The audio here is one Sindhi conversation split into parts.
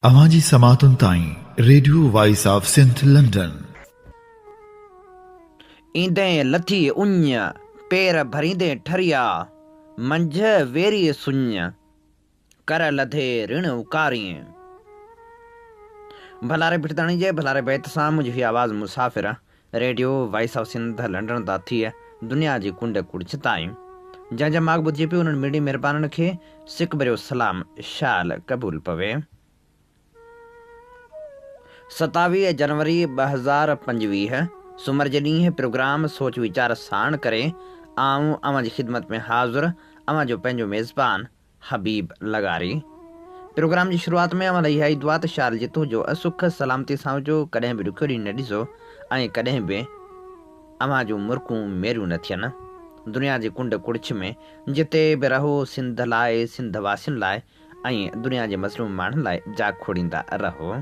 اوهان جي سماعتن تائين radio voice of Sindh London. ايندين لٿي اڃ، پير ڀريندين ٺريا، منجهه ويريء سڃ، ڪر لڌي رڻ اڪارين. ڀلاري ڀٽداڻي جي ڀلاري بيت سان منهنجي هي آواز مسافر radio voice of Sindh London تان ٿي دنيا جي ڪنڊ ڪڙڇ تائين جنهن جا ماڳ ٻڌجي پيو انهن مڙني مهربانن کي سڪ ڀريو سلام شال قبول پوي. 27 جنوري 2025 سومر جي ڏينهن پروگرام سوچ ويچار ساڻ ڪري آئون اوهان جي خدمت ۾ حاضر اوهان جو پنهنجو ميزبان حبيب لغاري پروگرام جي شروعات ۾ اوهان لاء اها ئي دعا ته شال جتو جو سک سلامتي سان هجو، ڪڏهن به ڏکيو ڏينهن نه ڏسو ۽ ڪڏهن به اوهان جون مرڪون ميريون نه ٿين. دنيا جي ڪنڊ ڪڙڇ ۾ جتي به رهو سنڌ لاء، سنڌ واسين لاء ۽ دنيا جي مظلوم ماڻهن لاء جاکوڙيندا رهو.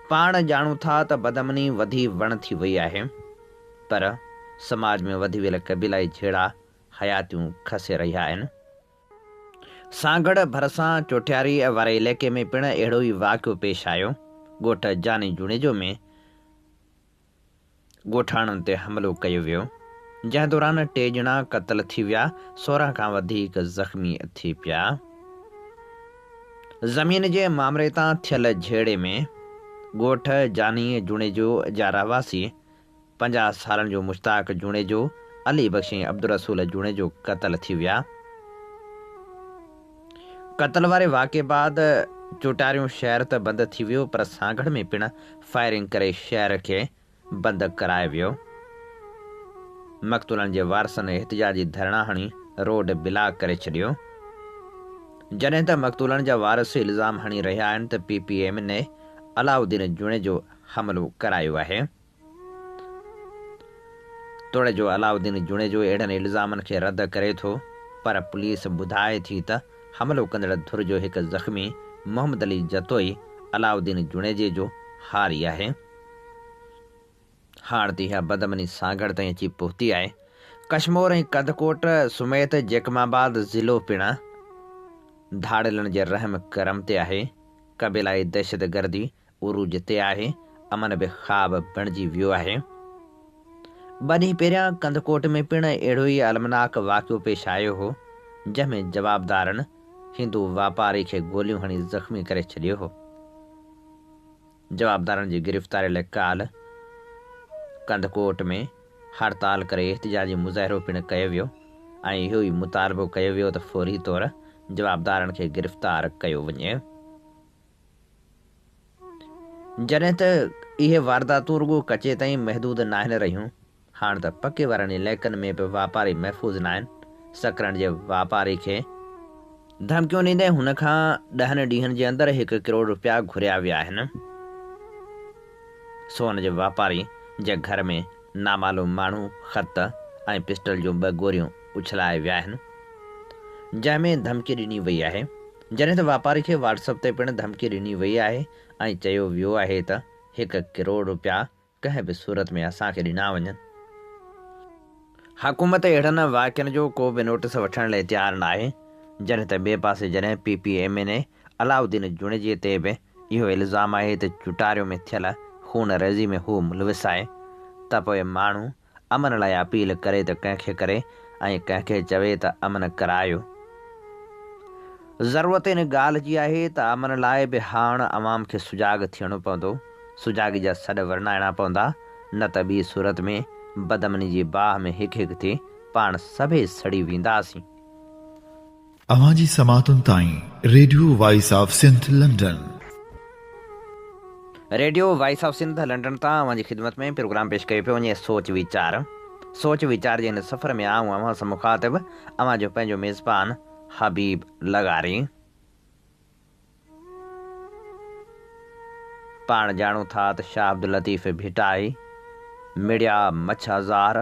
پاڻ ڄاڻون ٿا ته بدامني وڌي وڻ ٿي وئي آهي پر سماج ۾ وڌي ويل قبيلائي جهيڙا حياتيون کسي رهيا آهن. سانگهڙ ڀرسان چوٽياري واري علائقي ۾ پڻ اهڙو ئي واقعو پيش آيو. ڳوٺ جاني جوڻيجو ۾ ڳوٺاڻن تي حملو ڪيو ويو، جنهن دوران ٽي ڄڻا قتل ٿي ويا، 16 کان وڌيڪ زخمي ٿي پيا. زمين جي مامري تان ٿيل جهيڙي ۾ ڳوٺ جاني جوڻيجو جا رهواسي 50 سالن جو مشتاق جوڻيجو، علي بخش ۽ عبدالرسول جوڻيجو قتل ٿي ويا. قتل واري واقعي بعد چوٽاريون شهر ته بند ٿي ويو پر سانگهڙ ۾ پڻ فائرنگ ڪري شهر کي بند ڪرايو ويو. مقتولن جي وارثن احتجاجي ڌرڻا هڻي روڊ بلاڪ ڪري ڇڏيو. جڏهن ته مقتولن جا وارث الزام هڻي رهيا آهن ته P P M N A Alauddin Junejo حملو ڪرايو آهي. توڙي جو علاؤالدين جوڻيجو اهڙن الزامن کي رد ڪري ٿو پر پوليس ٻڌائي ٿي ته حملو ڪندڙ ڌر جو هڪ زخمي محمد علي جتوئي علاؤالدين جوڻيجي جو هاري آهي. هاڻ ته اها بدامني سانگهڙ تائين اچي پهتي آهي. ڪشمور ۽ ڪڌڪوٽ سميت جيڪب آباد ضلعو پڻ ڌاڙيلن جي رحم ڪرم تي آهي. قبيلائي دهشتگردي عروج تي آهي، امن به خواب بڻجي ويو آهي. ٻه ڏينهن پهريان ڪنڌڪوٽ ۾ پڻ اهڙو ئي المناڪ واقعو پيش آيو هو، جنهن ۾ جوابدارن هندو واپاري کي گوليون هڻي زخمي ڪري ڇڏيو هو. جوابدارن جي گرفتاري لاء ڪالهه ڪنڌڪوٽ ۾ هڙتال ڪري احتجاجي مظاهرو پڻ ڪيو ويو ۽ اهو ئي مطالبو ڪيو ويو ته فوري طور جوابدارن کي گرفتار ڪيو وڃي. جڏهن ته اهي وارداتون رڳو ڪچي تائين محدود ناهن رهيون، هاڻ ته پڪي وارن علائقن ۾ به واپاري محفوظ ناهن، سڪرنڊ جي واپاري کي ڌمڪيون ڏيندي هن کان ڏهن ڏينهن جي اندر هڪ ڪروڙ رپيا گهريا ويا آهن. سون جي واپاري جي گهر ۾ نامعلوم ماڻهو خط ۽ پسٽل جون ٻه گوريون اڇلائي ويا آهن، جنهن ۾ ڌمڪي ڏني وئي آهي. جڏهن ته واپاري کي واٽس اپ تي پڻ ڌمڪي ڏني وئي آهي ۽ چيو ويو آهي ته هڪ ڪروڙ رپيا ڪنهن به صورت ۾ اسان کي ڏنا وڃن. حڪومت اهڙن واقعن جو ڪو به نوٽيس وٺڻ لاء تيار ناهي، جڏهن ته ٻئي پاسي جڏهن P P M N A Alauddin Junejo تي به اهو الزام آهي ته چوٽاريو ۾ ٿيل خون ريزي ۾ هو ملوث آهي ته پوء ماڻهو امن لاء اپيل ڪري ته ڪنهن کي ڪري ۽ ڪنهن کي چوي ته امن ڪرايو. ضرورت ان ڳالهه جي آهي ته امن لاء به هاڻ عوام کي سجاڳ ٿيڻو پوندو، سجاڳي جا سڏ ورنائڻا پوندا، نه ته ٻي صورت ۾ بدامني جي باهه ۾ هڪ هڪ ٿي پاڻ سڀئي سڙي وينداسين. اوهان جي سماعتن تائين radio voice of Sindh London. Radio voice of Sindh London تان اوهان جي خدمت ۾ پروگرام پيش ڪيو پيو وڃي سوچ ويچار. سوچ ويچار جي هن سفر ۾ آئون اوهان سان مخاطب اوهان جو پنهنجو ميزبان حبيب لغاري. پاڻ ڄاڻون ٿا ته شاهه عبداللطيف ڀٽائي مڙيا مڇ هزار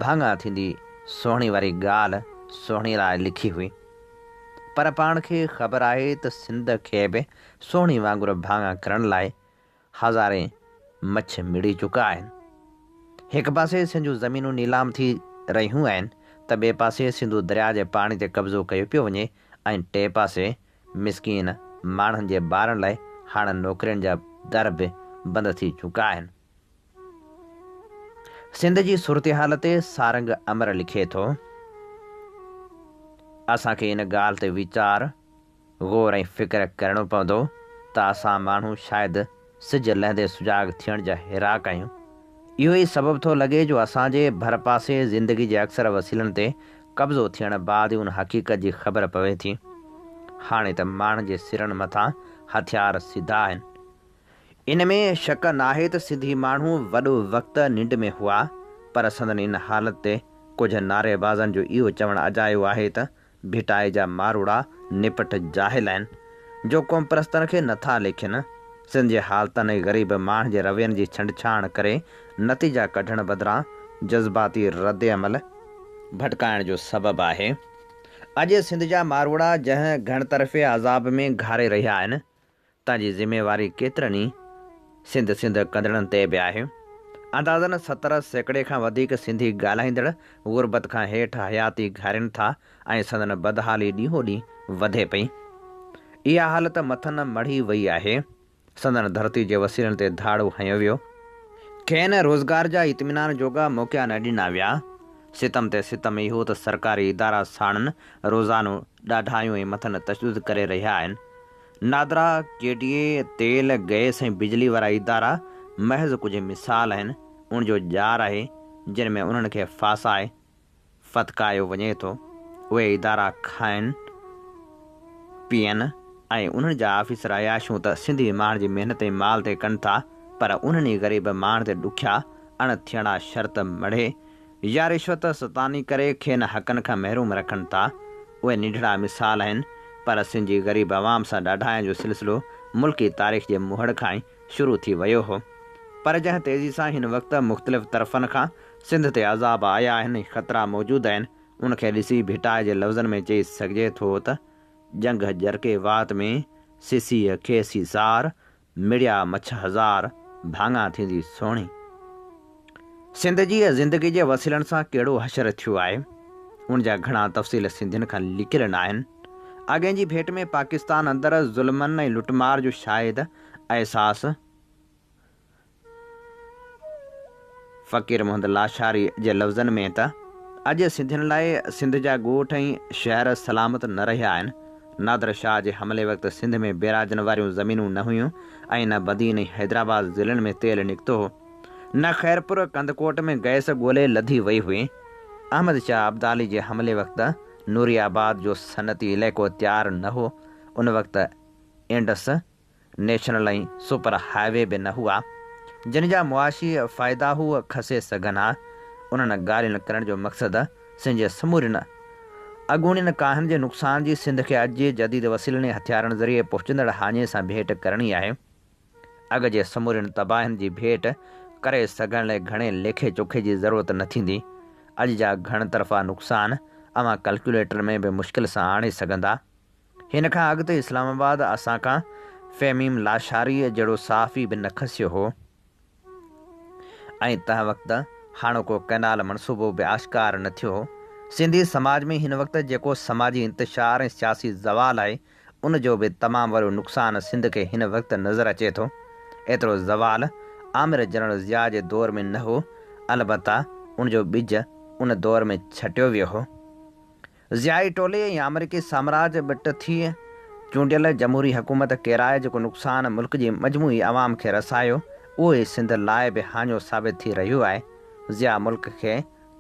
ڀاڱا ٿيندي سهڻي واري ڳالهه سهڻي لاء لکي هئي. پر پاڻ کي خبر آهي ته سنڌ کي به سهڻي وانگر ڀاڱا ڪرڻ لاء هزارين مڇ مڙي چڪا آهن. هڪ پاسي سنڌ جون زمينون نيلام ٿي رهيون آهن ته ٻئي پاسي سنڌو درياء جي پاڻي تي قبضو ڪيو پيو وڃي ۽ ٽئين پاسي مسڪين ماڻهن جي ٻارن لاء هاڻ نوڪرين جا در به بند ٿي چڪا آهن. سنڌ جي صورتحال تي سارنگ امر لکي ٿو، اسان کي ان ڳالهه تي ويچار، غور ۽ فڪر ڪرڻو پوندو ته اسان ماڻهو شايد سج لهندي سجاڳ ٿيڻ جا هيراڪ آهيون. اهو ئي سبب ٿو لڳي جو اسان جي ڀرپاسي زندگي جي اڪثر وسيلن تي قبضو ٿيڻ بعد ئي ان حقيقت جي خبر پوي ٿي. هاڻي ته ماڻهن جي سرن مٿان هٿيار سڌا آهن. ان ۾ شڪ ناهي ته سنڌي ماڻهو وڏو وقت ننڊ ۾ هئا، پر سندن ان حالت تي ڪجهه نعريبازن جو اهو چوڻ اجايو آهي ته ڀٽائي جا ماروئڙا نپٽ جاهل آهن، جو قومپرستن کي نٿا ليکين. سنڌ جي حالتن ۽ غريب ماڻهن جي روين جي ڇنڊڇاڻ ڪري نتيجا ڪڍڻ بدران جذباتي ردعمل ڀٽڪائڻ جو سبب آهي. اڄ سنڌ جا ماروئڙا جنهن گهڻ طرفي عذاب ۾ گهاري رهيا آهن، تنهن جي ذميواري ڪيترن ئي سنڌ سنڌ ڪندڙن تي به آهي. اندازن 70 سيڪڙي کان وڌيڪ سنڌي ڳالهائيندڙ غربت کان هيٺ حياتي گهارين ٿا ۽ سندن بدحالي ڏينهون ڏينهن وڌي پئي. اها حالت مٿن مڙهي وئي آهي. سندن ڌرتي جي وسيلن تي ڌاڙو هنيو ويو. کين روزگار جا اطمينان جوڳا موقعا نه ڏنا ويا. ستم تي ستم اهو ته سرڪاري ادارا ساڻن روزانو ڏاڍايون ۽ مٿن تشدد ڪري رهيا آهن. نادرا، ڪي ڊي اي، تيل، گئس ۽ بجلي وارا ادارا محض ڪجهه مثال آهن ان جو ڄار آهي جن ۾ انهن کي ڦاسائي ڦٿڪايو وڃي ٿو. اهي ادارا کائن، پيئن ۽ انهن جا آفيسر عياشيون ته سنڌي ماڻهن جي محنت ۽ مال تي ڪن ٿا پر انهن ئي غريب ماڻهن تي ڏکيا اڻ ٿيڻا شرط مڙهي يا رشوت ستاني ڪري کين حقن کان محروم رکن ٿا. اهي ننڍڙا مثال آهن، پر سنڌ جي غريب عوام سان ڏاڍاين جو سلسلو ملڪي تاريخ جي مهڙ کان ئي شروع ٿي ويو هو. پر جنهن تيزي سان هن وقت مختلف طرفن کان سنڌ تي عذاب آيا آهن ۽ خطرا موجود آهن، ان کي ڏسي ڀٽائي جي لفظن ۾ چئي سگهجي ٿو ته، ڄنگهه ڄرڪي وات ۾، سسيء کي سيسار، مڙيا مڇ هزار، ڀاڱا ٿيندي سهڻي. سنڌ جي زندگي جي وسيلن سان ڪهڙو حشر ٿيو آهي، ان جا گهڻا تفصيل سنڌين کان لڪيل ناهن. اڳئين جي ڀيٽ ۾ پاڪستان اندر ظلمن ۽ لٽمار جو شايد احساس فقير محمد لاشاري جي لفظن ۾ ته، اڄ سنڌين لاء سنڌ جا ڳوٺ ۽ شهر سلامت نه رهيا آهن. نادر شاهه جي حملي وقت سنڌ ۾ بيراجن واريون زمينون نه هيون ۽ نه بدين ۽ حيدرآباد ضلعن ۾ تيل نڪتو هو. نه خيرپور ڪنڌڪوٽ ۾ گئس ڳولي لڌي وئي هئي. احمد شاهه ابدالي جي حملي وقت نوري آباد جو صنعتي علائقو تيار نه هو. ان وقت Indus national ۽ super highway به نه هئا، جن جا معاشي فائدا هو کسي سگهن ها. انهن ڳالهين ڪرڻ جو مقصد سنڌ جي سمورين اڳوڻين ڪاهن جي نقصان جي سنڌ کي اڄ جي جديد وسيلن ۽ هٿيارن ذريعي پهچندڙ هاڃي سان ڀيٽ ڪرڻي آهي. اڳ جي سمورين تباهين جي ڀيٽ ڪري سگهڻ لاء گهڻي ليکي چوکي جي ضرورت نه ٿيندي. اڄ جا گهڻ طرفا نقصان اوهان ڪلڪيوليٽر ۾ به مشڪل سان آڻي سگهندا. هن کان اڳ ته اسلام آباد اسان کان فهميم لاشاريء جهڙو صحافي به نه کسيو هو ۽ تنهن وقت هاڻوڪو ڪئنال منصوبو به آشڪار نه ٿيو هو. سنڌي سماج ۾ هن وقت جيڪو سماجي انتشار ۽ سياسي زوال آهي، ان جو به تمام وڏو نقصان سنڌ کي هن وقت نظر اچي ٿو. ايترو زوال آمر جنرل ضياء جي دور ۾ نه هو، البته ان جو ٻج ان دور ۾ ڇٽيو ويو هو. ضيائي ٽولي ۽ آمريڪي سامراج ٻٽ ٿي چونڊيل جمهوري حڪومت ڪيرائي جيڪو نقصان ملڪ جي مجموعي عوام کي رسايو اهو ئي سنڌ لاء به هاڃو ثابت ٿي رهيو آهي. ضياء ملڪ کي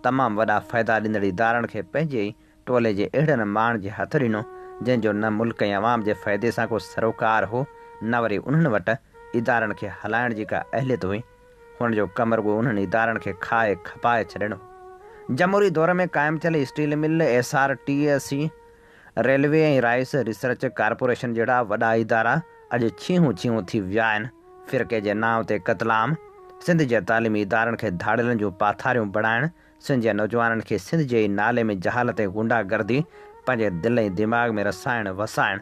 تمام وڏا فائدا ڏيندڙ ادارن کي پنهنجي ئي ٽولي جي اهڙن ماڻهن جي هٿ ڏنو جنهن جو نه ملڪ ۽ عوام جي فائدي سان ڪو سروڪار هو نه وري انهن وٽ ادارن کي هلائڻ جي ڪا اهليت هئي. هن جو ڪم رڳو انهن ادارن کي کائي کپائي ڇڏڻ هو. جمهوري دور ۾ قائم ٿيل steel mill, S R T C, railway ۽ rice research corporation جهڙا وڏا ادارا اڄ ڇيهون ڇيهون ٿي ويا آهن. فرقي جي نانء تي قتلام، سنڌ جي تعليمي ادارن کي ڌاڙيلن جون پاٿاريون بڻائڻ، سنڌ جي نوجوانن کي سنڌ جي ئي نالي ۾ جهالت ۽ غنڊا گردي پنهنجي دل ۽ دماغ ۾ رسائڻ وسائڻ،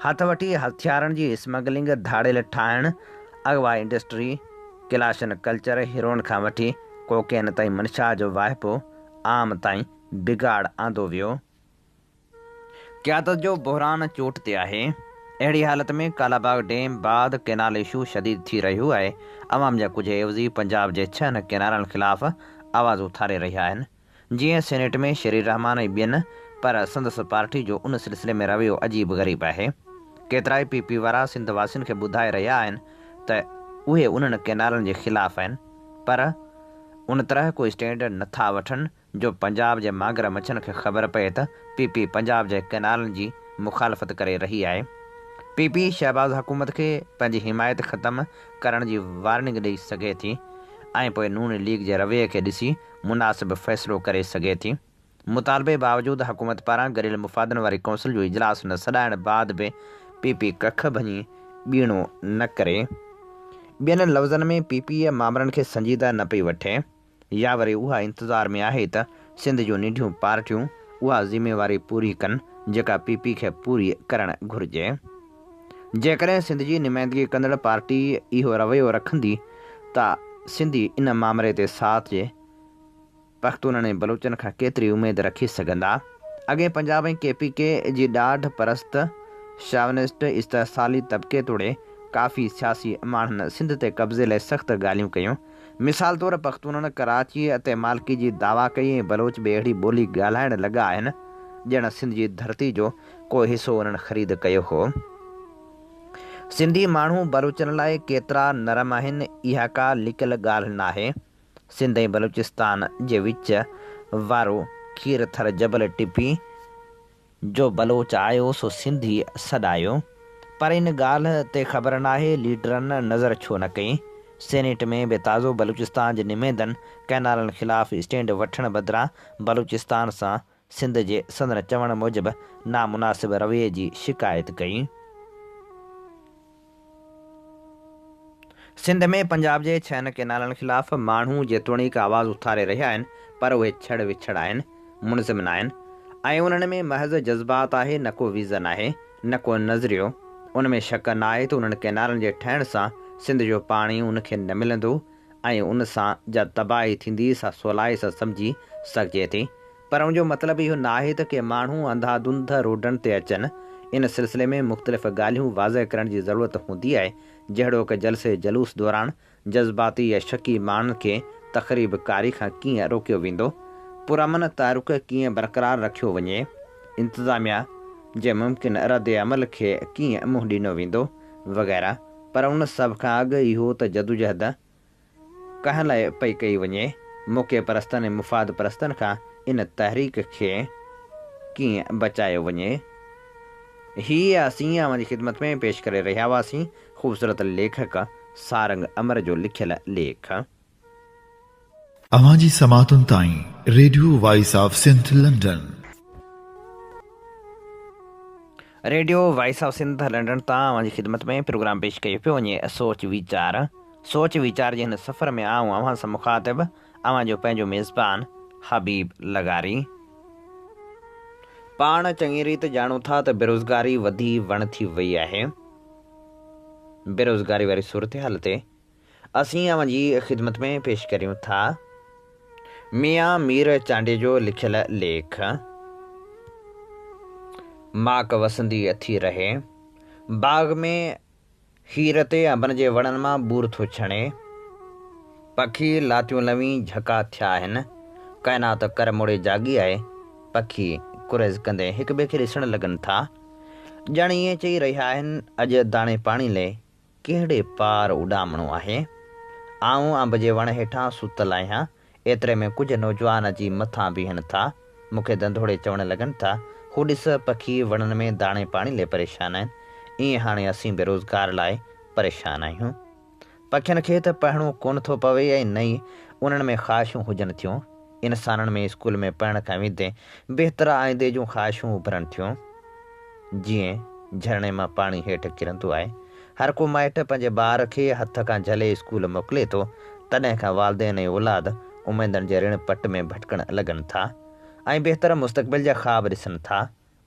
هٿ وٺي هٿيارن جي اسمگلنگ، ڌاڙيل ٺاهڻ، اغوا انڊسٽري، ڪلاشن ڪلچر، هيروئن کان وٺي ڪوڪين تائين منشا جو واهپو عام تائين بگاڙ آندو ويو. قيادت جو بحران چوٽ تي آهي. اهڙي حالت ۾ ڪالاباغ ڊيم بعد ڪينال اشو شديد ٿي رهيو آهي. عوام جا ڪجهه عيوضي پنجاب جي ڇهن ڪينالن خلاف آواز اٿاري رهيا آهن. جيئن سينيٽ ۾ شيري رحمان ۽ ٻين، پر سندس پارٽي جو ان سلسلي ۾ رويو عجيب غريب آهي. ڪيترائي پي پي وارا سنڌ واسين کي ٻڌائي رهيا آهن ته اهي انهن ڪينالن جي خلاف آهن پر ان طرح ڪو اسٽينڊ نٿا وٺن جو پنجاب جي مانگر مڇن کي خبر پئي ته پي پي پنجاب جي ڪئنالن جي مخالفت ڪري رهي آهي. پي پي شهباز حڪومت کي پنهنجي حمايت ختم ڪرڻ جي وارننگ ڏئي سگهي ٿي ۽ پوء نون ليگ جي رويي کي ڏسي مناسب فيصلو ڪري سگهي ٿي. مطالبي باوجود حڪومت پاران گڏيل مفادن واري ڪونسل جو اجلاس نه سڏائڻ بعد به پي پي ڪک ڀڃي ٻيڻو نه ڪري. ٻين لفظن ۾ پي پي مامرن کي سنجيده نه پئي وٺي. يا وري اها انتظار ۾ آهي ته سنڌ جون ننڍيون پارٽيون اها ذميواري پوري ڪن جيڪا پي پي کي پوري ڪرڻ گهرجي. جيڪڏهن سنڌ جي نمائندگي ڪندڙ پارٽي اهو رويو رکندي ته سنڌي ان مامري تي ساٿ جي پختونن ۽ بلوچن کان ڪيتري اميد رکي سگهندا؟ اڳئين پنجاب ۽ ڪي پي ڪي جي ڏاڍ پرست شاونسٽ استحصالي طبقي توڙي ڪافي سياسي ماڻهن سنڌ تي قبضي لاء سخت ڳالهيون ڪيون. مثال طور پختونن ڪراچيء تي مالڪي جي دعويٰ ڪئي ۽ بلوچ به اهڙي ٻولي ڳالهائڻ لڳا آهن ڄڻ سنڌ جي ڌرتي جو ڪو حصو انهن خريد ڪيو هو. سنڌي ماڻهو بلوچن لاء ڪيترا نرم آهن اها ڪا لڪل ڳالهه ناهي. سنڌ ۽ بلوچستان جي وچ وارو کير ٿر جبل ٽپي جو بلوچ آيو سو سنڌي سڏايو. پر ان ڳالهه تي خبر ناهي ليڊرن نظر ڇو نه ڪئي. سينيٽ ۾ به تازو بلوچستان جي نمائندن ڪئنالن خلاف اسٽينڊ وٺڻ بدران بلوچستان سان سنڌ جي سندن چوڻ موجب نامناسب رويي جي شڪايت ڪئي. سنڌ ۾ پنجاب جي ڇهن ڪئنالن خلاف ماڻهو جيتوڻيڪ آواز اٿاري رهيا آهن پر اهي ڇڙ وڇڙ آهن، منظم ناهن ۽ انهن ۾ محض جذبات آهي نه ڪو ويزن آهي نه ڪو نظريو. ان ۾ شڪ ناهي ته انهن ڪئنالن جي ٺهڻ سان سنڌ جو پاڻي ان کي نه ملندو ۽ ان سان جا تباهي ٿيندي سا سولائي سان سمجهي سگهجي ٿي پر ان جو مطلب اهو ناهي ته ڪي ماڻهو انڌا ڌنڌ روڊن تي اچن. ان سلسلي ۾ مختلف ڳالهيون واضح ڪرڻ جي ضرورت هوندي آهي جهڙوڪ جلسي جلوس دوران جذباتي يا شڪي ماڻهن کي تخريب ڪاري کان ڪيئن روڪيو ويندو، پرامن تحرڪ ڪيئن برقرار رکيو وڃي، انتظاميا جي ممڪن رد عمل کي ڪيئن منهن ڏنو ويندو وغيره پر ان سڀ کان اڳ اهو ته جدوجهد ڪنهن لاء پئي ڪئي وڃي، موقعي پرستن ۽ مفاد پرستن کان ان تحريڪ کي ڪيئن بچايو وڃي. هي اسين اوهان جي خدمت ۾ پيش ڪري رهيا هئاسين خوبصورت ليکڪ سارنگ امر جو لکيل ليک. اوهان جي سماعتن تائين radio voice of Sindh London. Radio voice of Sindh London تان اوهان جي خدمت ۾ پروگرام پيش ڪيو پيو وڃي سوچ ويچار. سوچ ويچار جي هن سفر ۾ آئون اوهان سان مخاطب اوهان جو پنهنجو ميزبان حبيب لغاري. پاڻ چڱي ريت ڄاڻون ٿا ته بيروزگاري وڌي وڻ ٿي وئي آهي. بيروزگاري واري صورتحال تي اسين اوهان جي خدمت ۾ پيش ڪريون ٿا ميان مير چانڊيي جو لکيل ليک. ماڪ وسندي اٿي رهي. باغ ۾ هير تي انبن جي وڻن مان ٻور ٿو ڇڻي. پکي لاتيون لوين جهڪا ٿيا آهن. ڪائنات ڪر موڙي جاڳي آهي. پکي ڪريز ڪندي هڪ ٻئي کي ڏسڻ لڳن ٿا. ڄڻ ائين چئي رهيا آهن، اڄ داڻي پاڻي لئه ڪهڙي پار اڏامڻو آهي. آئون انب جي وڻ هيٺان ستل آهيان. ايتري ۾ ڪجهه نوجوان اچي مٿان بيهن ٿا. مون کي ڌنڌوڙي چوڻ لڳن ٿا، هو ڏس پکي وڻن ۾ داڻي پاڻي لئه پريشان آهن، ائين هاڻي اسين به روزگار لاء پريشان آهيون. پکين کي ته پڙهڻو ڪونه ٿو پوي ۽ نه ئي انهن ۾ خواهشون هجن ٿيون. انسانن ۾ اسڪول ۾ پڙهڻ کان ويندي بهتر آئيندي جون خواهشون اڀرن ٿيون. جيئن جهرڻي مان پاڻي هيٺ ڪرندو آهي. هر ڪو مائٽ پنهنجي ٻار کي هٿ کان جهلي اسڪول موڪلي ٿو، تڏهن کان والدين ۽ اولاد اميدن جي رڻ پٽ ۾ ڀٽڪڻ لڳن ٿا ۽ بهتر مستقبل جا خواب ڏسن ٿا.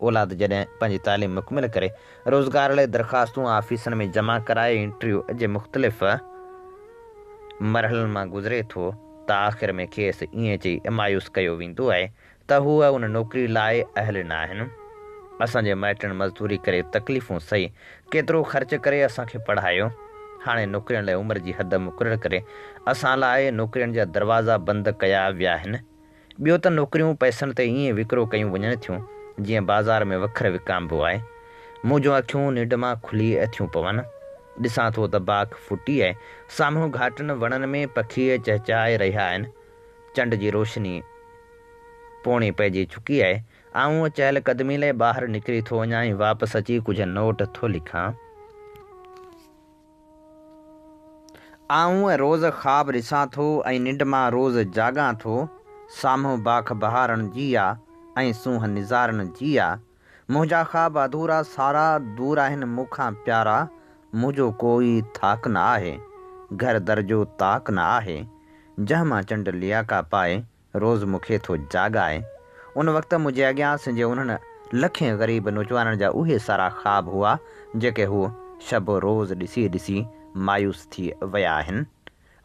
اولاد جڏهن پنهنجي تعليم مڪمل ڪري روزگار لاء درخواستون آفيسن ۾ جمع ڪرائي انٽريو جي مختلف مرحلن مان گذري ٿو ته آخر ۾ کيس ائين چئي مايوس ڪيو ويندو آهي. ته هو ان نوڪري لاء اهل ناهن. اسان جي مائٽن مزدوري ڪري تڪليفون سهي ڪيترو خرچ ڪري اسان کي پڙهايو. هاڻي نوڪرين لاء عمر جي حد مقرر ڪري اسان لاء نوڪرين جا دروازا بند ڪيا ويا آهن. ٻيو ته نوڪريون پئسن تي ائين وڪرو ڪيون وڃن ٿيون جيئن بازار ۾ وکر وڪامبو آهي. منهنجون اکيون ننڊ مان کلي ٿيون پون. ڏسان ٿو ته باک ڦٽي آهي. سامهون گهاٽن وڻن ۾ پکي چهچهائي رهيا آهن. چنڊ جي روشني پوڻي پئجي چڪي آهي. آئون چهل قدمي لاء ٻاهر نڪري ٿو وڃان ۽ واپس اچي ڪجهه نوٽ ٿو لکان. آئون روز خواب ڏسان ٿو ۽ ننڊ مان روز جاڳان ٿو. سامهون باک بهارن جي آ ۽ سونهن نظارن جي آ. منهنجا خواب اڌورا سارا دور آهن مون کان پيارا. منهنجو ڪوئي ٿاڪ نه آهي، گهر در جو طاق نه آهي. جنهن مان چنڊ لياڪا پائي روز مون کي ٿو جاڳائي. ان وقت منهنجي اڳيان سنڌ جي انهن لکين غريب نوجوانن جا اهي سارا خواب هئا، جيڪي هو شب و روز ڏسي ڏسي مايوس ٿي ويا آهن.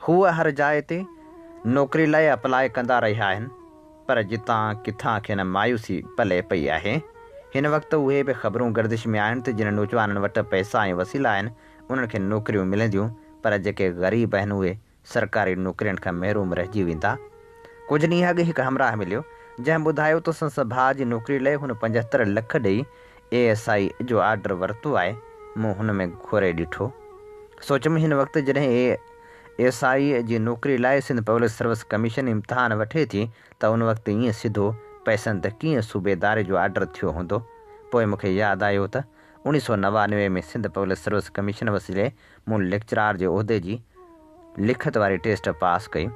هو هر جاء تي نوڪري لاء اپلاء ڪندا رهيا آهن، پر جتان ڪٿان کين مايوسي پلئه پئي آهي. هن وقت اهي به خبرون گردش ۾ آهن ته جن نوجوانن وٽ پئسا ۽ وسيلا آهن، انهن کي نوڪريون ملنديون، پر جيڪي غريب آهن اهي سرڪاري نوڪرين کان محروم رهجي ويندا. ڪجهه ڏينهن اڳ هڪ همراهه مليو، جنهن ٻڌايو ته سندس ڀاء جي نوڪري لئه هن 75 لک ڏئي اي ايس I جو آرڊر ورتو آهي. مون هن ۾ گهوري ڏٺو. سوچيم هن وقت جڏهن اي ايس I جي نوڪري لاء سنڌ پبلڪ سروس ڪميشن امتحان وٺي ٿي ته ان وقت ائين سڌو پئسن تي ڪيئن صوبيداري جو آرڊر ٿيو هوندو. پوء مون کي ياد آيو ته اوڻيهه سئو 99 ۾ سنڌ پبلڪ سروس ڪميشن وسيلي مون ليڪچرار جي عهدي جي لکت واري ٽيسٽ پاس ڪئي.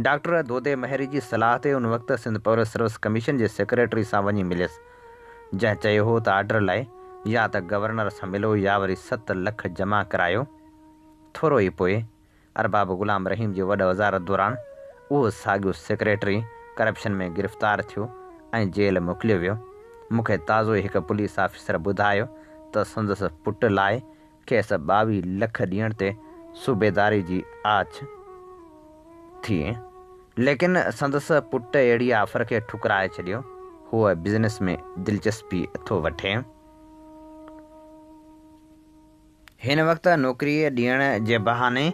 ڊاڪٽر دودي مهيري جي صلاح تي ان وقت سنڌ پبلڪ سروس ڪميشن جي سيڪريٽري سان وڃي مليس، جنهن چيو هو ته آرڊر لاء يا ته گورنر سان ملو يا وري 7 لک جمع ڪرايو. ٿورو ئي پوء ارباب غلام رحيم جي وڏ وزارت دوران اهو ساڳيو سيڪريٽري ڪرپشن ۾ گرفتار ٿيو ۽ جيل موڪليو ويو. مون کي تازو ئي هڪ پوليس آفيسر ٻڌايو ته سندس پٽ لاء کيس 22 لک ڏيڻ تي صوبيداري جي آڇ ٿي، ليڪن سندس پٽ اهڙي آفر کي ٺڪرائي ڇڏيو. هو بزنس ۾ دلچسپي ٿو وٺي. هن وقت نوڪري ڏيڻ جي بهاني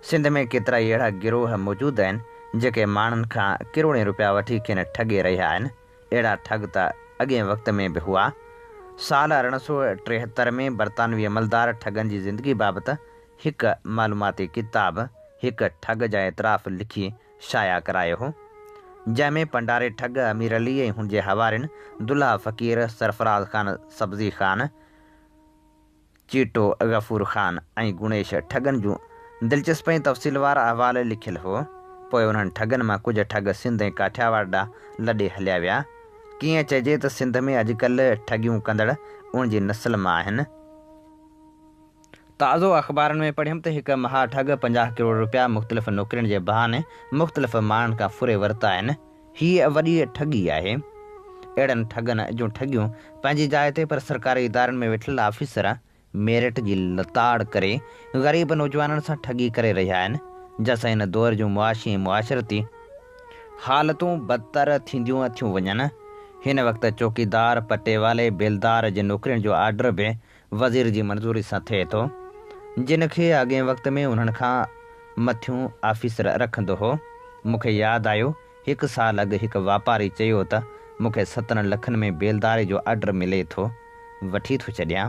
سنڌ ۾ ڪيترائي اهڙا گروهه موجود آهن، جيڪي ماڻهن کان ڪروڙين روپيا وٺي کين ٺڳي رهيا آهن. اهڙا ٺڳ ته اڳئين وقت ۾ به هئا. سال 1873 ۾ برطانوي عملدار ٺڳن جي زندگي بابت هڪ معلوماتي ڪتاب هڪ ٺڳ جا اعتراف لکي شايع ڪرايو هو، جنهن ۾ پنڊاري ٺڳ امير علي ۽ هن جي حوارين دلها فقير، سرفراز خان سبزي خان، چيٽو، غفور خان ۽ گڻيش ٺڳن جون دلچسپ ۽ تفصيلوار احوال لکيل هو. پوء انهن ٺڳن مان ڪجهه ٺڳ سنڌ ۽ ڪاٺياواڙ ڏانهن لڏي هليا ويا. ڪيئن چئجي ته سنڌ ۾ اڄڪلهه ٺڳيون ڪندڙ انهن جي نسل مان آهن. تازو اخبارن ۾ پڙهيم ته هڪ مها ٺڳ 50 ڪروڙ روپيا مختلف نوڪرين جي بهاني مختلف ماڻهن کان ڦري ورتا آهن. هيء وڏي ٺڳي آهي. اهڙن ٺڳن جون ٺڳيون پنهنجي جاء تي پر سرڪاري ادارن ۾ ويٺل آفيسر ميرٽ جي لتاڙ ڪري غريب نوجوانن سان ٺڳي ڪري رهيا آهن، جنهن سان هن دور جون معاشي ۽ معاشرتي حالتون بدتر ٿينديون ٿيون وڃن. هن وقت چوڪيدار، پٽيوالي، بيلدار جي نوڪرين جو آرڊر به وزير جي منظوري سان ٿئي ٿو، جن کي اڳئين وقت ۾ انهن کان مٿيون آفيسر رکندو هو. مون کي ياد آيو، هڪ سال اڳ هڪ واپاري چيو ته مون کي 17 لکن ۾ بيلداري جو آرڊر ملي ٿو، وٺي ٿو ڇڏيان.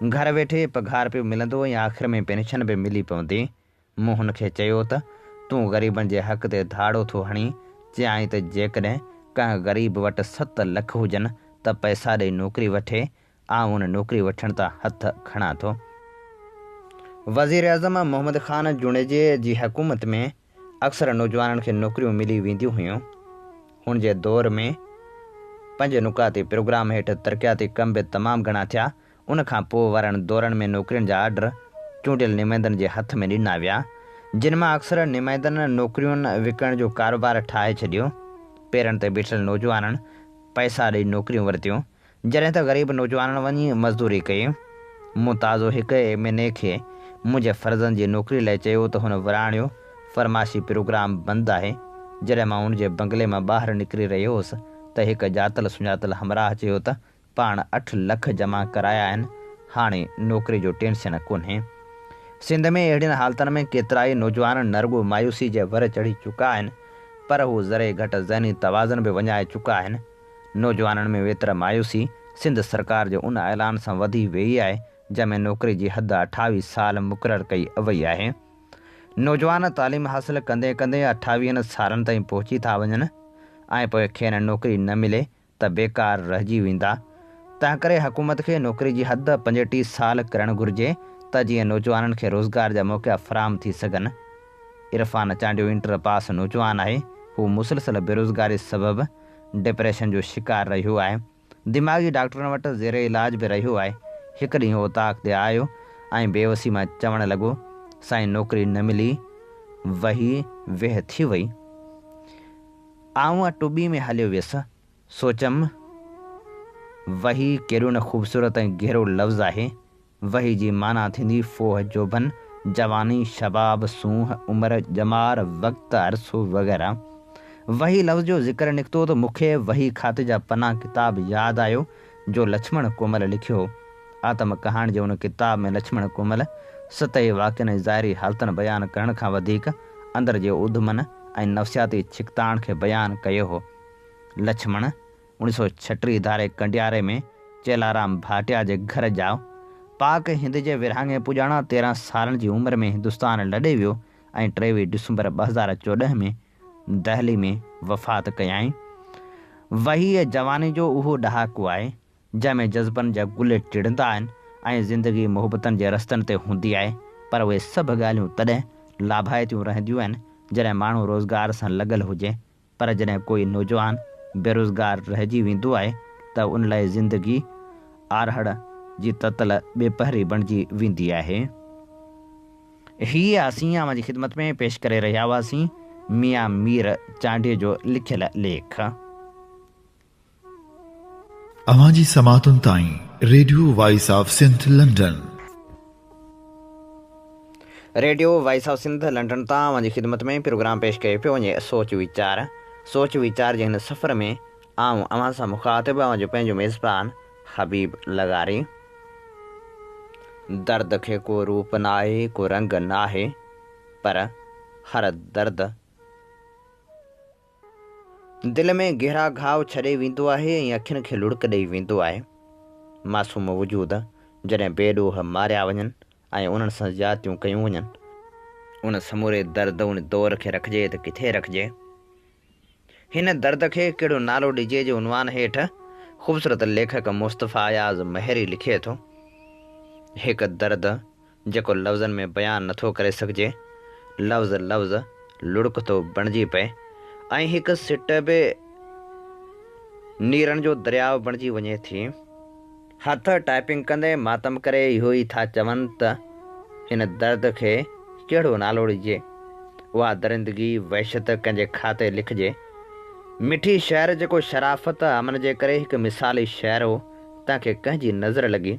گهر ويٺي پگهار پيو ملندو ۽ آخر ۾ پينشن به ملي پوندي. مون هن کي چيو ته تون غريبن جي حق تي ڌاڙو ٿو هڻين، چيائين ته جيڪڏهن ڪنهن غريب وٽ 7 لک هجن ته پئسا ڏئي نوڪري وٺي، آئون ان نوڪري وٺڻ تان هٿ کڻان ٿو. وزيراعظم محمد خان جوڻيجي جي حڪومت ۾ اڪثر نوجوانن کي نوڪريون ملي وينديون هيون. هن جي دور ۾ پنج نقاطي پروگرام هيٺ ترقياتي ڪم به تمام گهڻا ٿيا. ان کان پوء وارن دورن ۾ نوڪرين جا آرڊر چونڊيل نمائندن جي هٿ ۾ ڏنا ويا، جن مان اڪثر نمائندن نوڪريون وڪڻڻ جو ڪاروبار ٺاهي ڇڏيو. پيرن تي بيٺل نوجوانن پئسا ڏئي نوڪريون ورتيون. جڏهن ته غريب نوجوانن وڃي مزدوري ڪئي. مون تازو هڪ ايم اين اي کي منهنجي فرزند جي نوڪري لاء چيو ته هن وراڻيو، فرمائشي پروگرام بند آهي. جڏهن مان ان جي بنگلي مان ٻاهر نڪري رهيو هوس ته ته هڪ ڄاتل سڃاتل همراهه چيو ته پاڻ اٺ لک جمع ڪرايا آهن، هاڻي نوڪري جو ٽينشن ڪونهي. سنڌ ۾ اهڙين حالتن ۾ ڪيترائي نوجوان نه رڳو مايوسي جي ور چڙهي چڪا آهن، پر هو ذري گهٽ ذهني توازن به وڃائي چڪا آهن. نوجوانن ۾ ويتر مايوسي سنڌ سرڪار جي ان اعلان سان وڌي ويئي آهي، جنهن ۾ نوڪري جي حد 28 سال مقرر ڪئي وئي آهي. نوجوان تعليم حاصل ڪندي ڪندي اٺاويهن سالن تائين پهچي ٿا وڃن ۽ پوء کين نوڪري نه ملي ته بيڪار رهجي ويندا. تنهنڪري حڪومت کي نوڪري جي حد 35 سال ڪرڻ گهرجي ته جيئن نوجوانن کي روزگار جا موقعا فراهم ٿي سگهن. عرفان چانڊيو انٽر پاس نوجوان آهي، هو مسلسل بيروزگاري سبب ڊپريشن جو شڪار رهيو آهي. دماغي ڊاڪٽرن وٽ زير علاج به رهيو آهي. هڪ ڏينهن اوطاق تي آيو ۽ بيوسي مان چوڻ لڳو، سائين نوڪري نه ملي، وهي ويهه ٿي وئي. آئون ٽٻي ۾ هليو ويس. سوچيم، وهي ڪيڏو نه خوبصورت ۽ گهرو لفظ آهي. وهي جي معنيٰ ٿيندي ڦوهه جوڀن، جواني، شباب، سونهن، عمر، ڄمار، وقت، عرصو وغيره. وهي لفظ جو ذڪر نڪتو ته مون کي وهي کاتي جا پنا ڪتاب ياد آيو جو لڇمڻ ڪومل لکيو هو. آتم ڪهاڻي جي ان ڪتاب ۾ لڇمڻ ڪومل سطحي واقعن ۽ ظاهري حالتن بيان ڪرڻ کان وڌيڪ اندر جي اڌمن ۽ نفسياتي ڇڪتاڻ کي بيان ڪيو هو. لڇمڻ اوڻيھ سؤ ڇٽيھ ڌاري ڪنڊياري ۾ چيلارام ڀاٽيا جي گهر ڄائو. پاڪ هند جي ورهاڱي پڄاڻان 13 سالن جي عمر ۾ هندستان لڏي ويو ۽ 23 ڊسمبر 2014 ۾ دهلي ۾ وفات ڪيائين. وهيء جواني جو اهو ڏهاڪو آهي، جنهن ۾ جذبن جا گل ٽڙندا آهن ۽ زندگي محبتن جي رستن تي هوندي آهي، پر اهي سڀ ڳالهيون تڏهن لاڀائتيون رهنديون آهن، جڏهن ماڻهو روزگار سان لڳل هجي، پر جڏهن ڪوئي نوجوان بيروزگار رهجي ويندو آهي ته ان لاء زندگي آرهڙ جي تتل ٻيپهري بڻجي ويندي آهي. هي اسين اوهان جي خدمت ۾ پيش ڪري رهيا هئاسين ميان مير چانڊيي جو لکيل ليک. اوهان جي سماعتن تائين radio voice of Sindh London. Radio voice of Sindh London تان اوهان جي خدمت ۾ پروگرام پيش ڪيو پيو وڃي سوچ ويچار. سوچ ويچار جي هن سفر ۾ آئون اوهان سان مخاطب اوهان جو پنهنجو ميزبان حبيب لغاري. درد کي ڪو روپ ناهي ڪو رنگ ناهي پر هر درد دل ۾ گهرا گهاء ڇڏي ويندو آهي ۽ اکين کي لڙڪ ڏئي ويندو آهي. معصوم وجود جڏهن بي ڏوهه ماريا وڃن ۽ انهن سان زيادتيون ڪيون وڃن. ان سموري درد ان دور کي رکجي ته ڪٿي رکجي؟ هن درد کي ڪهڙو نالو ڏجي جي عنوان هيٺ خوبصورت ليکڪ مصطفيٰ اياز مهيري لکي ٿو، هڪ درد جيڪو لفظن ۾ بيان نٿو ڪري سگهجي، لفظ لفظ لڙڪ ٿو بڻجي پئي ۽ هڪ سٽ به نيرن جو درياء بڻجي وڃي ٿي. هٿ ٽائپنگ ڪندي ماتم ڪري اهو ئي ٿا چون ته هن درد کي ڪهڙو نالو ڏجي؟ اها درندگي، وحشت ڪنهن جي کاتي لکجي؟ مٺي شهر جيڪو شرافت، امن جي ڪري هڪ مثالي شهر هو، تنهن کي ڪنهن جي نظر لڳي؟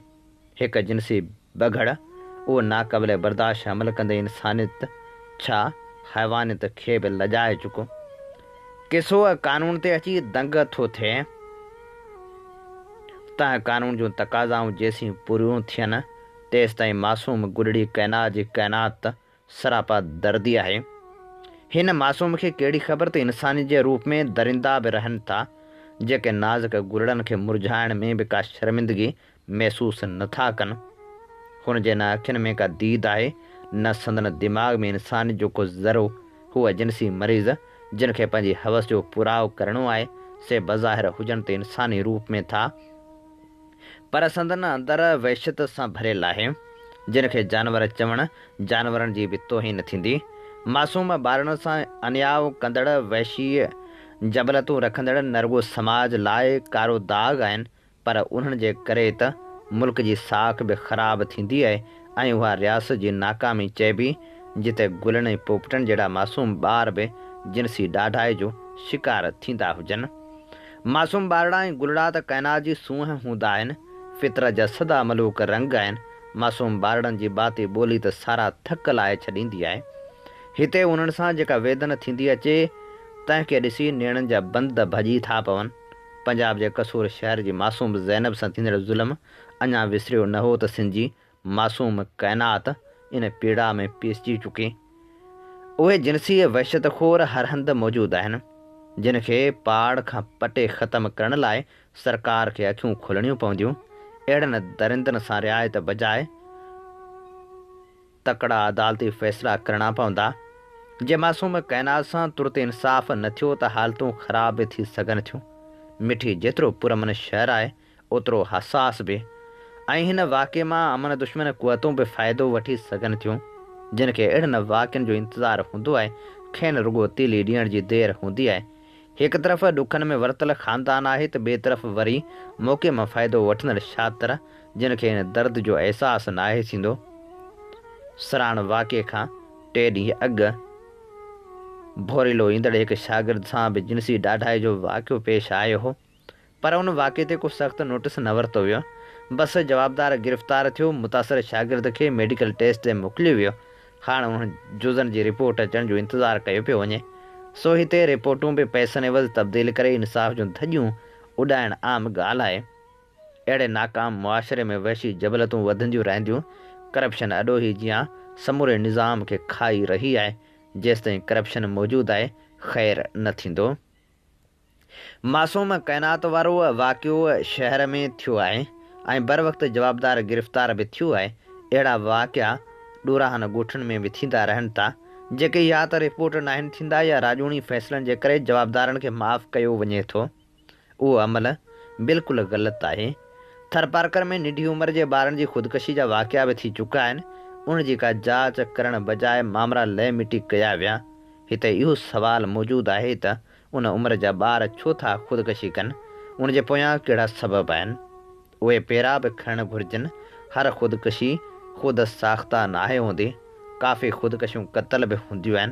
هڪ جنسي بگهڙ اهو ناقابل برداشت عمل ڪندي انسانيت ڇا حيوانيت کي به لڄائي چڪو. قصو قانون تي اچي دنگ ٿو ٿئي. تنهن قانون جون تقاضائون جيسين پوريون ٿين، تيستائين معصوم گڏڙي ڪائنات جي ڪائنات سراپا دردي آهي. هن معصوم کي ڪهڙي خبر ته انسانيت جي روپ ۾ درندا به رهن ٿا، جيڪي نازڪ گلڙن کي مرجهائڻ ۾ به ڪا شرمندگي محسوس نه ٿا ڪن. هن جي نه اکين ۾ ڪا ديد آهي، نه سندن دماغ ۾ انسانيت جو ڪو ذرو. هو جنسي مريض، جن کي پنهنجي هوس جو پورائو ڪرڻو آهي، سي بظاهر هجن ته انساني روپ ۾ ٿا، پر سندن اندر وحشت سان ڀريل آهي، جن کي جانور چوڻ جانورن جي به توهين ٿيندي. معصوم ٻارڙن سان انياء ڪندڙ وحشي جبلتون رکندڙ نه رڳو سماج لاء ڪارو داغ آهن، پر انهن جي ڪري ته ملڪ جي ساک به خراب ٿيندي آهي ۽ اها رياست جي ناڪامي چئبي جتي گلن ۽ پوپٽن جهڙا معصوم ٻار به جنسي ڏاڍائي جو شڪار ٿيندا هجن. معصوم ٻارڙا ۽ گلڙا ته ڪائنات جي سونهن هوندا آهن، فطرت جا سدا ملوڪ رنگ آهن، معصوم ٻارڙن جي ٻاتي ٻولي ته سارا ٿڪ لاهي ڇڏيندي آهي. هتي انهن سان جيڪا ويڌن ٿيندي اچي، تنهن کي ڏسي نيڻن جا بند ڀڄي ٿا پون. پنجاب جي قصور شهر جي معصوم زينب سان ٿيندڙ ظلم اڃا وسريو نه هو ته سنڌ جي معصوم ڪائنات ان پيڙا ۾ پيسجي چڪي. اهي جنسي وحشت خور هر هنڌ موجود آهن، جن کي پاڙ کان پٽي ختم ڪرڻ لاء سرڪار کي اکيون کولڻيون پونديون. اهڙن درندن سان رعايت بجاء تڪڙا عدالتي فيصلا ڪرڻا پوندا. جي معصوم ڪائنات سان ترت انصاف نه ٿيو ته حالتون خراب به ٿي سگهن ٿيون. مٺي جيترو پرامن شهر آهي اوترو حساس به ۽ هن واقعي مان امن دشمن قوتون به فائدو وٺي سگهن ٿيون، جن کي اهڙن واقعن جو انتظار هوندو آهي، کين رڳو تيلي ڏيڻ جي دير هوندي آهي. هڪ طرف ڏکن ۾ ورتل خاندان آهي ته ٻئي طرف وري موقعي مان فائدو وٺندڙ شاطر جن کي ان درد جو احساس ناهي ٿيندو. سراڻ واقعي کان ٽي ڏينهن اڳ ڀوريلو ايندڙ هڪ شاگرد سان به جنسي ڏاڍائي جو واقعو پيش آيو هو. پر ان واقعي تي ڪو سخت نوٽس نه ورتو ويو. بس جوابدار گرفتار ٿيو، متاثر شاگرد کي ميڊيڪل ٽيسٽ تي موڪليو ويو. هاڻ انهن جزن جي رپورٽ اچڻ جو انتظار ڪيو پيو وڃي. سو هتي رپورٽون به پئسن عيوض تبديل ڪري انصاف جون ڌڄيون اڏائڻ عام ڳالهه آهي. اهڙي ناڪام معاشري ۾ وحشي جبلتون وڌنديون رهنديون. ڪرپشن اڏوهي جيان سموري نظام کي کائي رهي آهي. جيستائين ڪرپشن موجود آهي خير نه ٿيندو. معصوم ڪائنات وارو واقعو شهر ۾ ٿيو آهي ۽ بروقت جوابدار گرفتار به ٿيو آهي، اهڙا واقعا ڏوراهن ڳوٺن ۾ به ٿيندا رهن ٿا، جيڪي يا ته رپورٽ ناهن ٿيندا يا راڄوڻي فيصلن جي ڪري جوابدارن کي معاف ڪيو وڃي ٿو. اهو عمل بلڪل غلط آهي. ٿرپارڪر ۾ ننڍي عمر جي ٻارن جي خودڪشي جا واقعا به ٿي چڪا آهن، ان جي ڪا جاچ ڪرڻ بجاء مامرا لئه مٽي ڪيا ويا. هتي اهو سوال موجود آهي ته ان عمر جا ٻار ڇو ٿا خودڪشي ڪن؟ ان جي پويان ڪهڙا سبب آهن؟ اهي پيرا به کڻڻ گهرجن. هر خودڪشي خود ساخته ناهي هوندي. ڪافي خودڪشيون قتل به هونديون آهن.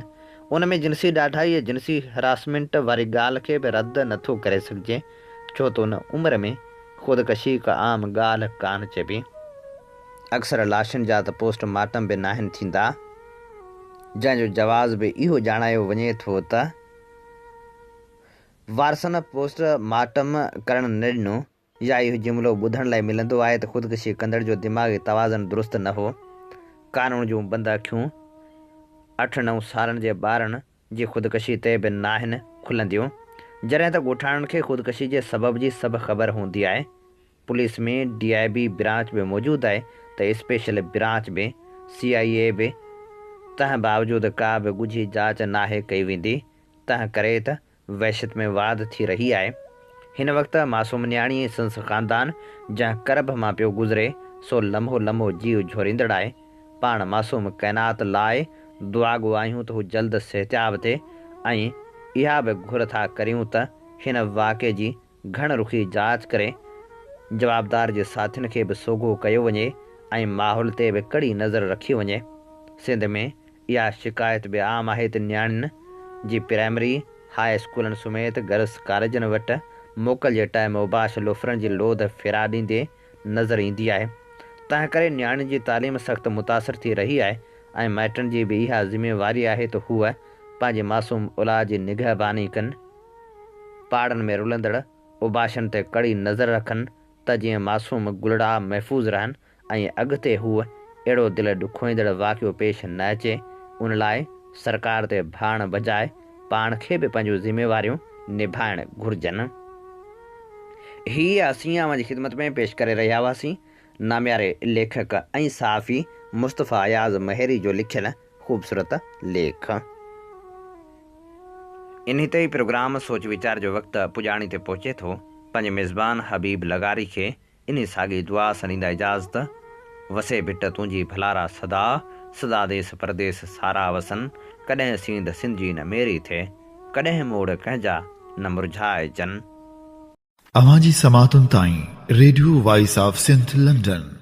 ان ۾ جنسي ڏاڍائي يا جنسي هراسمينٽ واري ڳالهه کي به رد نه ٿو ڪري سگهجي، ڇو ته ان عمر ۾ خودڪشي ڪا عام ڳالهه ڪانه چئبي. اڪثر لاشن جا ته پوسٽ مارٽم به ناهن ٿيندا، جنهن جو جواز به اهو ڄاڻايو وڃي ٿو ته وارثن پوسٽ مارٽم ڪرڻ نه ڏنو يا اهو جملو ٻڌڻ لاء ملندو آهي ته خودڪشي ڪندڙ جو دماغي توازن درست نه هو. قانون جون بند اکيون اٺ نو سالن جي ٻارن جي خودڪشي تي به ناهن کلنديون. جڏهن ته ڳوٺاڻن کي خودڪشي جي سبب جي سڀ خبر هوندي آهي. Police ۾ D I B branch به موجود آهي ته اسپيشل برانچ به، سي آء اي به، تنهن باوجود ڪا به ڳجهي جاچ ناهي ڪئي ويندي، تنهن ڪري ته وحشت ۾ واڌ ٿي رهي آهي. هن وقت معصوم نياڻي ۽ سندس خاندان جنهن ڪرب مان پيو گذري سو لمحو لمحو جيء جهوريندڙ آهي. پاڻ معصوم ڪائنات لاء دعاڳو آهيون ته هو جلد صحتياب ٿئي ۽ اها به گهر ٿا ڪريون ته هن واقعي جي گهڻ رخي جاچ ڪري جوابدار جي ساٿين کي به سوگهو ڪيو وڃي ۽ ماحول تي به ڪڙي نظر رکي وڃي. سنڌ ۾ اها شڪايت به عام آهي ته نياڻين جي پرائمري، هاء اسڪولن سميت گرلس ڪاليجن وٽ موڪل جي ٽائيم اوباش لوفرن جي لوڌ ڦيرا ڏيندي نظر ايندي آهي. تنهن ڪري نياڻين جي تعليم سخت متاثر ٿي رهي آهي ۽ مائٽن جي به اها ذميواري آهي ته هو پنهنجي معصوم اولاد جي نگهباني ڪن. پاڙن ۾ رلندڙ اوباشن تي ڪڙي نظر رکن ته جيئن معصوم گلڙا محفوظ رهن ۽ اڳتي هو اهڙو دل ڏکوئيندڙ واقعو پيش نه اچي ان لاء سرڪار تي ڀاڙڻ بجاء پاڻ کي به پنهنجون ذميواريون نڀائڻ گهرجن. هي اسين اوهان جي خدمت ۾ پيش ڪري رهيا هئاسين نامياري ليکڪ ۽ صحافي مصطفيٰ اياز مهيري جو لکيل خوبصورت ليک. انهي تي ئي پروگرام سوچ ويچار جو وقت پڄاڻي تي پهچي ٿو. پنهنجي ميزبان حبيب لغاري کي انهي ساڳي دعا سان ڏيندا اجازت. وسي ڀٽ تنهنجي ڀلارا سدا، سدا ديس پرديس سارا وسن، ڪڏهن سينڌ سنڌجي نه ميري ٿئي، ڪڏهن موڙ ڪنهن جا نه مرجهائجن. اوهان جي سماعتن تائين radio voice of Sindh London.